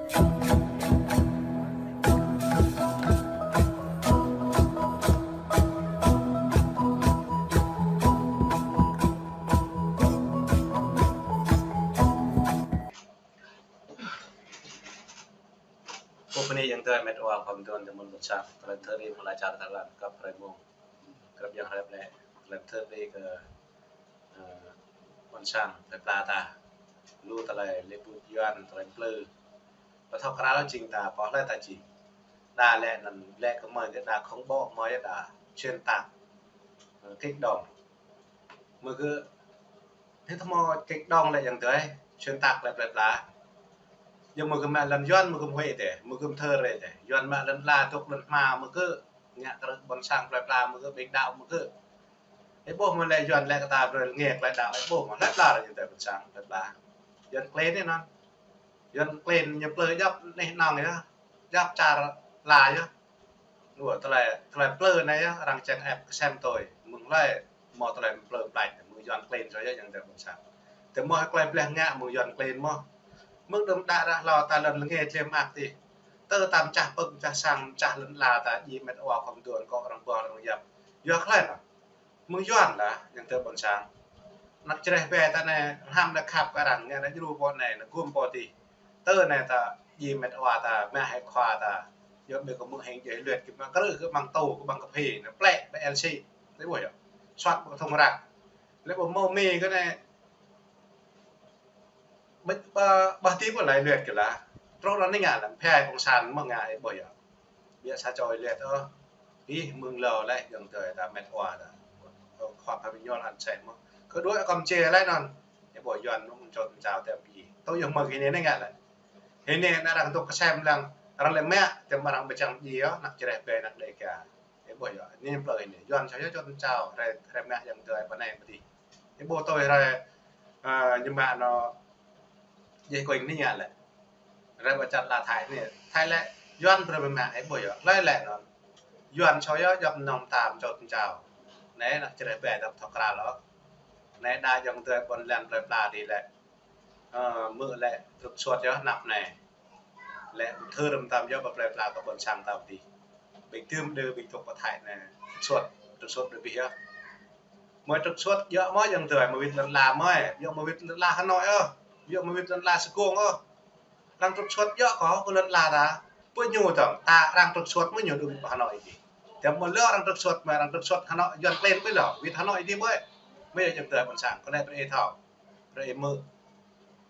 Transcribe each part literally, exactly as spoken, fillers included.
Kơ bơni ayŏng adơi met wa khŏm tơguan tơmŭn ƀôn sang, tơlơi thơ ri mơ̆ la čar tơlan kăp hrơi mông. Krăp yang hrơi lĕ, tơlơi thơ ri kơ, ơ, ƀôn sang, tơlơi pla ta. Lu tơlơi lĕ ƀut yuan, tơlơi plư. Pơthâo krăl jing ta, pô hlơi ta jing. Đa lĕ anŭn, lĕ kơ mơi kơ đa khŏng ƀô̆ mơi đa, xuyên tạc, ơ, kích động. Mơ̆ kơ, thế tơmơi kích động lĕ ayŏng adơi, xuyên tạc lĕ plơi pla. Yua mơ̆ kơ mă lŏn yuan mơ̆ kơ huĭ tĕ, mơ̆ kơ thơ ri tĕ. Yuan mă lŏn la tŭk lŏn hma mơ̆ kơ ngă kơ ƀôn sang plơi pla mơ̆ kơ ƀing đaŏ mơ̆ kơ. Ih ƀuh mơ̆ lĕ yuan lĕ kơ ta brơi lĕ ngă plơi đaŏ, ih ƀuh mơ̆ lĕ pla ri ayŏng adơi ƀôn sang plơi pla. Yuan klin anŭn. Yuan klin ñu plư djŏp anih anŏng yơh. Djŏp čar la yơh. Ơ, tơlơi, tơlơi plư anai yơh, arăng čang ĕp kơsem tui. Mơ̆ng hlơi, mơ̆ tơlơi plư plač, mơ̆ng yuan klin soh yơh ayŏng adơi ƀôn sang. Tơmơi tơlơi pleh ngă, mơ̆ng yuan klin mơ̆. Mơ̆ng đưm đă ră hlâo ta lŏn lĕ ngă tlem ak tih. Tơ tam čah pơ̆k, čah sang, čah lŏn la ta, djai met wa khŏm tơguan kơ arăng ƀuh arăng yap. Yua hlơi anŭn. Mơ̆ng yuan lah, ayŏng adơi ƀôn sang. Anăk čơreh ƀe ta anai, hnam anai khăp kơ arăng, ngă anai djru pô anai, anai gum pô tih. Tơ anai ta, djai met wa ta, mă hĕ khua ta. Yua ƀing kơ mơ̆ng hĕng djai luet kơ mă krư kơ ƀăng tô, kơ ƀăng kơphê, anai plĕ, ƀăng L C. Tui ƀuh yơh. Suăt ƀăng thŭng ră. Lĕ ƀu mơ̆ mĭn kơ anai. Ƀă, ƀă, ƀă tih ƀu lăi luet kơ lah. Truh anai ngă lăm phai kông san mơ̆ ngă ih ƀuh yơh. Biă sa čô ih luet ôh. Ih mơ̆ng lâo lĕ ayŏng adơi ta met wa ta. Khua pha ƀing ñu lăng sĕ mơ̆. Kơ đuaĭ kăm čê lĕ anŭn. Ih ƀuh yuan mơ̆ng čô tơm čao tơm ih. Tui yơh mơ̆ kơ anai ngă lĕ. Anai anai arăng tŭk kơsem lăng. Arăng lĕ mă, tơm arăng ƀu čang djai ôh, anăk čơreh ƀe anăk Dêga. Ih ƀuh yơh, anai plư anai. Yuan soh yơh čô tơm čao, hrơi, hrơi mă ayŏng adơi ƀă anai ƀă tih. Ih ƀuh tui hrơi, ơ, ñu mă anŭn, djai kuing anai ngă lĕ. Hrơi ƀă čar la Thái anai. Thái lĕ, yuan brơi mă, ih ƀuh yơh, hlơi lĕ anŭn. Yuan soh yơh, djŏp nŏng tam čô tơm čao. Anai, anăk čơreh ƀe djŏp thŏk kral ôh. Anai đa ayŏng adơi ƀôn lan plơi pla tih lĕ. Ơ, mơ̆ lĕ trục xuất yơh anăp anai. Lĕ thơ rơm tam yơh ƀă plơi pla kơ ƀôn sang tam tih. Ƀing tơm đơ ƀing tŭk pơ Thái anai. Trục xuất, trục xuất đơ ƀing yơh. Mơi trục xuất yơh mơ̆ ayŏng adơi mơ̆ wĭt lŏn la mơi. Yơh mơ̆ wĭt lŏn la Hà Nội ôh. Yơh mơ̆ wĭt lŏn la Sài Gòn ôh. Arăng trục xuất yơh kơ, kơ lŏn la ta. Pơ ñu tơm, ta arăng trục xuất mơ̆ ñu đŭng pơ Hà Nội tih. Tơm mơ̆ lĕ arăng trục xuất, mơi arăng trục xuất Hà Nội, yuan klin ƀơi lŏn, wĭt Hà Nội tih mơi. Mơi ayŏng adơi ƀôn sang, kơ lĕ brơi ih thâo. Brơi ih mơ̆.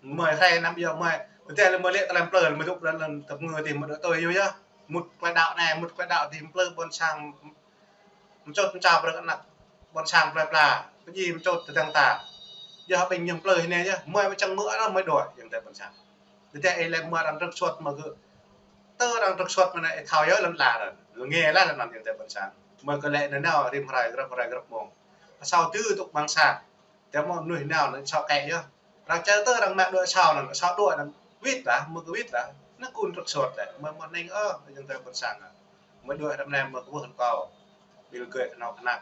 Mơi hrơi năm yơh mơi. Tơdah lĕ mơi lĕ tơlơi plư, mơi dŏ lŏn, lŏn tơp ngơ tih mơi dŏ tui yơh yơh. Mŭt klai đaŏ anai, mŭt klai đaŏ tih mơi plư ƀôn sang. Mơ̆ čô tơm čao brơi kơ anăk ƀôn sang plơi pla. Pơdjai mơ̆ čô tơdang ta. Yơh ƀing ñu plư hĭ anai yơh. Mơi ƀu čang mơ̆ anŭn mơi đuaĭ ayŏng adơi ƀôn sang. Tơdah ih lĕ mơi arăng trục xuất mơi kơ. Tơ arăng trục xuất mơi anai ih thâo yơh lŏn la anŭn. Lĕ ngă lah lŏn anŭn ayŏng adơi ƀôn sang. Mơi kơ lĕ anai nao rĭm hrơi grăp hrơi grăp mông. Asâo tŭ tŭk ƀăng sang. Tơm mơnuih nao anŭn asâo kĕ yơh. Arăng čar tơ arăng mă đuaĭ asâo anŭn, asâo đuaĭ anŭn. Wĭt lah, mơ̆ kơ wĭt lah. Anŭn kŭn trục xuất lĕ. Mơi mơ̆ anai ôh, ayŏng adơi ƀôn sang. Mơi đuaĭ răm nem mơi kơ wơh kâo. Ƀing gơ̆ kơnuk kơna.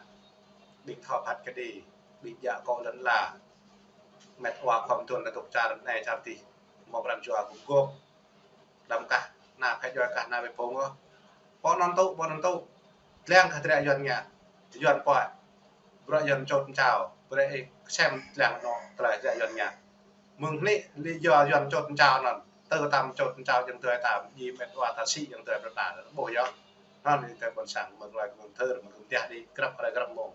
Ƀing thâo phat kơđi. Ƀing djă kơ lŏn la. Met wa khŏm tơguan tŭk čar anai čar tih. Mơ̆ pran jua gum gôp. Đăm kah, ană phe djuai kah, ană phe phung ôh. Pô anŭn tŭ, pô anŭn tŭ. Tơlơi kơ tơlơi yuan ngă. Yuan pô. Bruă yuan čô tơm čao. Bruă ih kơsem tơlơi anŭn, tơlơi kơ tơlơi yuan ngă. Mơ̆ng anai, lĕ yua yuan čô tơm čao anŭn. Tơ tam čô tơm čao ayŏng adơi tam. Djai met wa ta sĭ ayŏng adơi plơi pla. Ƀuh yơh. Anŭn ayŏng adơi ƀôn sang, mơ̆ tơlơi mơ̆ thơ, mơ̆ gum tih đĭ, grăp hrơi grăp mông.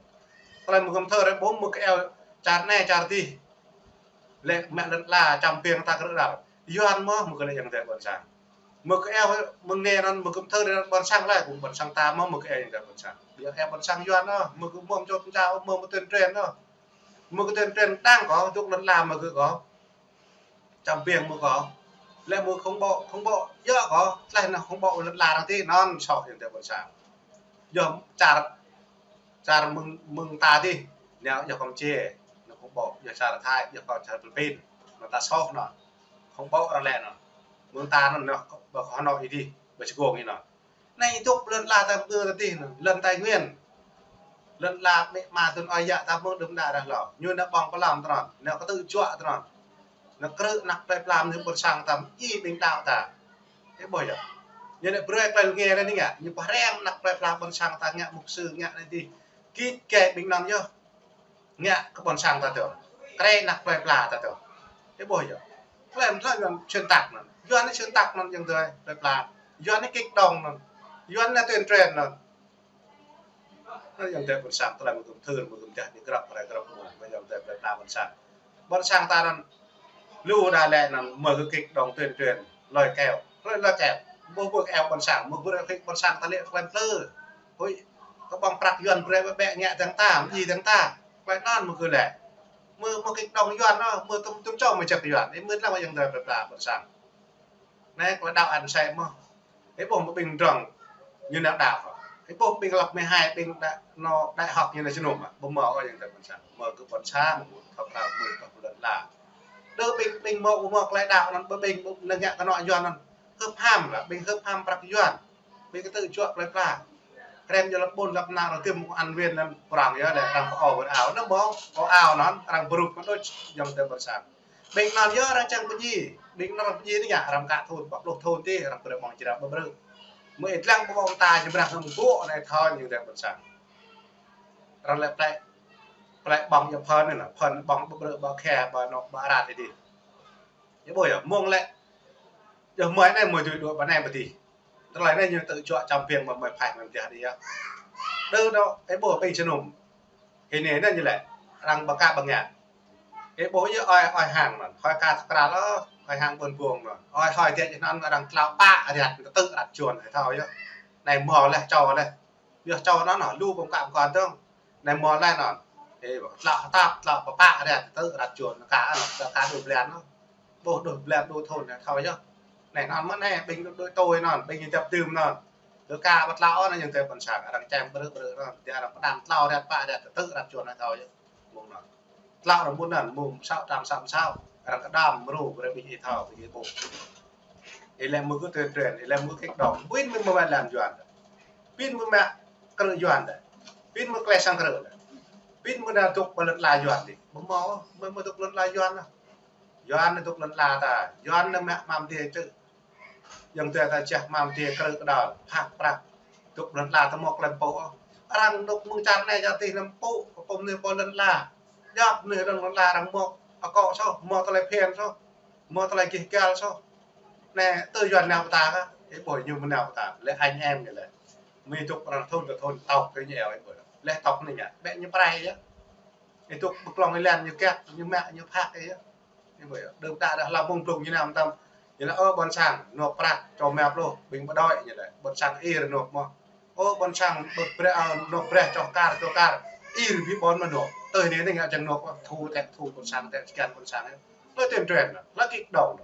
Tơlơi mơ̆ gum thơ, ƀu mơ̆ kơ eo, čar anai, čar tih. Lĕ mă lŏn la čăm piêng ta krư̆ đăl. Yuan mơ̆, mơ̆ kơ lĕ ayŏng adơi ƀôn sang. Mơ̆ kơ eo mơ̆ng anai anŭn mơ̆ gum thơ ƀôn sang lĕ, kơ ƀôn sang ta mơ̆, mơ̆ kơ eo ayŏng adơi ƀôn sang. Ƀiă eo ƀôn sang yuan ôh, mơ̆ kơ mơ̆ čô tơm čao, mơ̆ mơ̆ tuyên truyền ôh. Mơ̆ kơ tuyên truyền đang kơ, dŏ lŏn la mơ̆ kơ kơ. Čăm piêng mơ̆ kơ. Lĕ mơ̆ khŏng ƀô̆, khŏng ƀô̆, yơh kơ. Tơlơi anŭn khŏng ƀô̆ lŏn la arăng tih, anŭn soh ayŏng adơi ƀôn sang. Yơh čar čar mơ̆ng, mơ̆ng ta tih, nao yơh Campuchia, anŭn khŏng ƀô̆, yơh čar Thái, yơh kơ čar Philippin, anŭn ta soh anŭn. Khŏng ƀô̆ arăng lĕ anŭn. Mơ̆ng ta anŭn, anŭn ƀơi Hà Nội tih, ƀơi Sài Gòn anŭn. Anai tŭk lŏn la ta ƀơi ta tih anŭn, lŏn Tây Nguyên. Lŏn la mĕ ma tŭn ơi yă ta mơ̆ đưm đă ră hlâo. Ñu anŭn ƀơ̆ng pơlăm tơnăn, anŭn kơtư̆ juă tơnăn. Anŭn krư̆ anăk plơi pla mơnuih ƀôn sang ta, ih ƀing đaŏ ta. Ih ƀuh yơh. Ñu anai brơi klei lŏ ngă anai ngă, ñu pơhrăm anăp plei pla ƀôn sang ta ngă mục sư ngă anai dih. Kĭ kĕ ƀing anŭn yơh. Ngă kơ ƀôn sang ta tơ. Krĕ anăp plei pla ta tơ. Ih ƀuh yơh. Klei anŭn lĕ Yuan xuyên tạc anŭn. Yuan anai xuyên tạc anŭn ayŏng adơi plei pla. Yuan anai kích động anŭn. Yuan anai tuyên truyền anŭn. Anŭn ayŏng adơi ƀôn sang tơlơi mơ̆ gum thưr, mơ̆ gum dah đi grăp, rai grăp mơ̆, mơ̆ ayŏng adơi plei pla ƀôn sang. Ƀôn sang ta anŭn lu đa lĕ anŭn mơ̆ gum kích động tuyên truyền, lơi keo. Lơi, lơi keo. Ƀuh ƀuh keo ƀôn sang, mơ̆ gum kích ƀôn sang ta lĕ klem plư. Hui, kơ ƀơ̆ng prăk Yuan brơi ƀĕ ƀĕ ngă dăng ta, mơ̆ dăng ta. Klei anŭn mơ̆ gum lĕ. Mơ̆, mơ̆ kích động Yuan anŭn, mơ̆ tŭm, tŭm čô mơ̆ čăk Yuan. Ih mơ̆ lăm ayŏng adơi plei pla ƀôn sang. Anai, klei đaŏ ăn sĕ mơ̆. Ih ƀuh mơ̆ ƀing drŏng ñu nao đaŏ. Ih ƀuh ƀing lăp mơ̆ hai ƀing đa-, nao đại học ñu nao jơnum ah. Ƀu mơ̆ ôh ayŏng adơi ƀôn sang. Mơ̆ kơ ƀôn sang, mơ̆ thâo krao, mơ̆ thâo lŏn la. Đơ ƀing, ƀing mơ̆, ƀu mơ̆ klei đaŏ anŭn, ƀơ ƀing, ƀu nao ngă kơ anŏ Yuan anŭn. Hưp ham lah, ƀing hưp ham prăk Yuan. Ƀing kơ tơjuă plei pla. Krem yơh lăp ƀôn lăp nao rơtơm mơ̆ ăn win anŭn prang yơh lĕ arăng pơ ao wơr ao. Anŭn mơ̆, pơ ao anŭn, arăng brŭk anŭn đôč ayŏng adơi ƀôn sang. Ƀing anŭn yơh arăng čang pơdjai. Ƀing anŭn arăng pơdjai anai ngă, arăng ka thun, pă pluh thun tih, arăng brơi ƀơ̆ng jrao ƀơ̆ brơi. Mơ̆ ih lăng ƀơ̆ng ta jơmrah ngă mơ̆ ƀô̆ anai thâo ayŏng adơi ƀôn sang. Arăng lĕ plei, plei ƀơ̆ng yơh phơn anai lah, phơn ƀơ̆ng ƀơ̆ brơi ƀơ̆ khe, ƀơ̆ anŏ, ƀơ̆ arat ih dih. Ih ƀuh yơh, mơ̆ng lĕ. Yơh mơi anai mơi tui đuaĭ ƀơ anai ƀơ dih. Tơlơi anai ñu tơjuă čăm phiêng mơi, mơi phaih mơi mơtiah dih yơh. Đơ đô, ih ƀuh ƀing jơnum. Hĭ anai anai ñu lĕ, arăng ƀơ̆ ka ƀơ̆ ngă. Ih ƀuh yơh ơi, ơi hăng anŭn, hơi ka tơkral ôh, ơi hăng ƀôn ƀông anŭn. Ơi hơi tiĕ anŭn arăng tlao pă riat, tơtư̆ rat Yuan, ih thâo yơh. Anai mơ̆ leh, čô leh. Yơh čô anŭn anŭn, lu ƀơ̆ng ka ƀơ̆ng kon dơ̆ng. Anai mơ̆ leh anŭn. Ih ƀuh, tlao tap, tlao pơpă riat, tơtư̆ rat Yuan, ka anŭn, ka đu blan anŭn. Ƀuh đu blan đu thun anai thâo yơh. Anai anŭn mơ̆ anai, ƀing đuaĭ tui anŭn, ƀing ñu djăp dưm anŭn. Đơ ka ƀu tlao anŭn ayŏng adơi ƀôn sang, arăng čem brơi brơi anŭn, tơdah arăng pơđam tlao riat pă riat, tơtư̆ rat Yuan anai thâo yơh. Mơ̆ng anŭn. Tlao arăng ƀun anŭn, mơ̆ng sa trăm sa mơsao, arăng kơđam mrô brơi ƀing ih thâo, ƀing ih ƀuh. Ih lĕ mơ̆ gum tuyên truyền, ih lĕ mơ̆ gum kích động, ƀing mơ̆ mă lăm Yuan. Ƀing mơ̆ mă krư̆ Yuan đa. Ƀing mơ̆ klei sang krư̆ đa. Ƀing mơ̆ nao dŏ ƀơi lŏn la Yuan dih. Ƀu mơ̆, mơ̆, mơ̆ dŏ lŏn la Yuan lah. Yuan anai dŏ lŏn la ta. Yuan anai mă mă mơ̆ dih čư̆. Ayŏng adơi ta čeh mă mơ̆ dih krư̆ kơđăl. Phak prăk. Dŏ lŏn la ta mơ̆ klem pô. Arăng dŏ mơ̆ng čar anai čar dih anăm pô. Kơ pô mơnuih pô lŏn la. Djŏp mơnuih arăng lŏn la arăng mơ̆ akŏ soh. Mơ̆ tơlơi phiăn soh. Mơ̆ tơlơi gih gal soh. Anai tơ Yuan nao pơ ta kơ. Ih ƀuh ñu mơ̆ nao pơ ta. Lĕ anh em ñu lĕ. Mơ̆ dŏ arăng thun kơ thun tŏk kơ ñu eo ih ƀuh. Lĕ tŏk anai ngă. Ƀĕ ñu prai yơh. Ih dŏ pơklŏng ih lăng ñu kĕt, ñu mă, ñu phak ih yơh. Ih ƀuh yơh. Đơ̆m đă đah hlăm mơ̆ng blung ñu nao mơtam. Ñu lĕ, ơ, ƀôn sang, nao prăk, čô mă pluh, ƀing ƀơđoi ñu lĕ. Ƀôn sang ih rơnŭk mơ̆. Ơ, ƀôn sang, ƀơ̆ breh, ơ, nao breh, čoh kar, čoh kar. Ih rơbih ƀôn mơ̆ nao. Tơ anai anai ngă čang nao, thu tĕ, thu ƀôn sang tĕ, čơkăn ƀôn sang yơh. Lơi tuyên truyền, lơi kích động,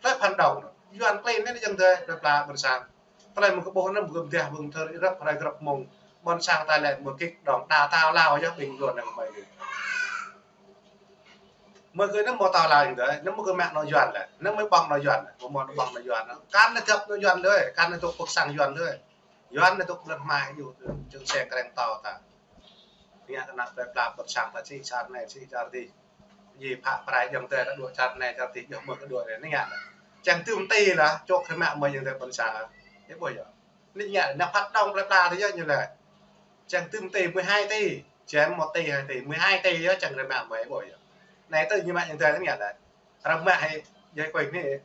lơi phản động. Yuan klin anai ayŏng adơi, plei pla ƀôn sang. Tơlơi mơ̆ kơ ƀuh anŭn mơ̆ gum dah ƀơ̆ng thơr grăp rai grăp mơ̆ng. Ƀôn sang ta lĕ mơ̆ kích động đa tao lao yơh ƀing Yuan anai kơ mơi gih. Mơi gih anŭn mơ̆ tao lao ayŏng adơi, anŭn mơ̆ gum mă anŏ Yuan lĕ, anŭn mơ̆ ƀơ̆ng anŏ Yuan lĕ, mơ̆ mơ̆ ƀơ̆ng anŏ Yuan anŭn. Kăn anai djŏp anŏ Yuan lơi, kăn anai dŏ pơ̆k sang Yuan lơi. Yuan anai dŏ lŏn hmai yơh, čơ̆ng seng kreng tao ta. Ngă kơ anăp plei pla ƀôn sang ta sĭ čar anai sĭ čar dih. Yơh phă prai ayŏng adơi ta dŏ čar anai čar dih, yơh mơ̆ kơ dŏ anai, anai ngă. Čang tơm ti lah, čŏk kơ mă mơi ayŏng adơi ƀôn sang. Ih ƀuh yơh. Anai ngă, anai phăt đŏng plei pla tơ yơh ñu lĕ. Čang tơm ti, mười hai ti. Čang một ti, hai ti, mười hai ti yơh, čang kơ mă mơi ih ƀuh yơh. Anai tơ ñu mă ayŏng adơi anai ngă lĕ. Arăng mă hai, yơh kơi anai.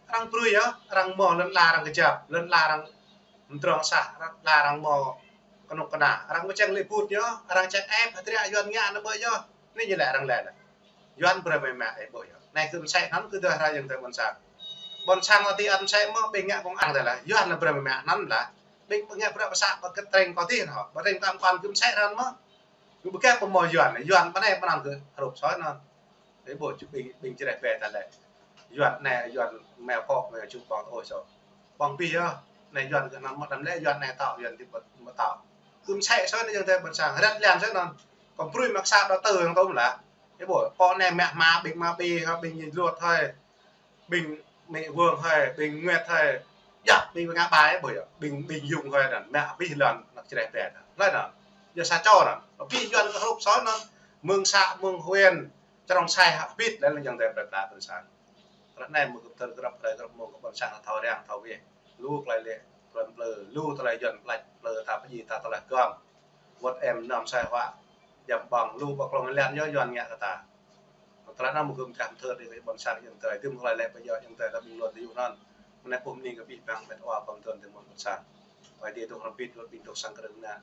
Arăng brơi yơh, arăng mơ̆ lŏn la arăng kơjăp, lŏn la arăng mdrŏng sah, lŏn la arăng mơ̆ kơnuk kơna, arăng mơ̆ čang lĕ bŭt yơh, arăng čang ĕp, hơdră Yuan ngă anai ƀơi yơh. Anai ñu lĕ arăng lĕ lĕ. Yuan brơi mơi mă ih ƀuh yơh. Anai kơ mơsĕ anŭn kơ dŏ rai ayŏng adơi ƀôn sang. Ƀôn sang lĕ ti ăn mơsĕ mơ̆ ƀing ngă công an tơ lah. Yuan anai brơi mơi mă anŭn lah. Ƀing ngă bruă pơsă pơkơtreng kơ dih anŭn. Pơkơtreng tam quan kơ mơsĕ anŭn mơ̆. Kơ ƀu kĕ pơmơ̆ Yuan, Yuan pơ anai pơ anŭn kơ hrup soi anŭn. Ih ƀuh ču ƀing, ƀing čreh bĕ ta lĕ. Yuan anai, Yuan meo pŏk, meo ču ƀơ̆ng ôh soh. Ƀơ̆ng abih yơh. Anai Yuan kơ anŭn mơ̆ đăm lĕ Yuan anai tŏ, Yuan dih mơ̆, mơ̆ tŏ. Kơ mơsĕ soi anai ayŏng adơi ƀôn sang. Rĕt lăng soi anŭn. Kơ brơi mă sa đô tơ yang tôm lah. Ih ƀuh, pô anai mă hma, ƀing mă ƀi, hă, ƀing ñu luôt hơi. Ƀing mĕ wơ̆ng hơi, ƀing Nguyệt hơi. Yơh, ƀing ngă ƀai ih ƀuh yơh. Ƀing, ƀing Yung hơi anŭn. Mă abih lŏn anăp čreh bĕ anŭn. Lơi anŭn. Yơh sa čô anŭn. Abih Yuan kơ hrup soi anŭn. Mơ̆ng xã, mơ̆ng huyện. Črŏng sai hă bit lĕ lăng ayŏng adơi plei pla ƀôn sang. Tơlơi anai mơ̆ kơ tơlơi grăp rai grăp mơ̆ kơ ƀôn sang thâo răng thâo weh. Lu tơlơi lĕ, tơlơi plư, lu tơlơi Yuan plăč, plư ta pơjing ta tơlơi gơ̆ng. Wơ̆t em năm sai hua, jăm ƀơ̆ng, lu ƀă klŏng lĕ yơh Yuan ngă kơ ta. Tơlơi anŭn mơ̆ gơ̆m kah mơthơr đi kơ ƀôn sang yơh tơlơi, tơlơi lĕ pơjing yơh tơlơi ta ƀing lŏn tơjuh anŭn. Mơnai pơhmư̆ ning kơ abih bang met wa pơm tơ̆n tơmon ƀôn sang. Wai tê dŏ rơbit, dŏ ƀing dŏ sang krơ̆ng anai.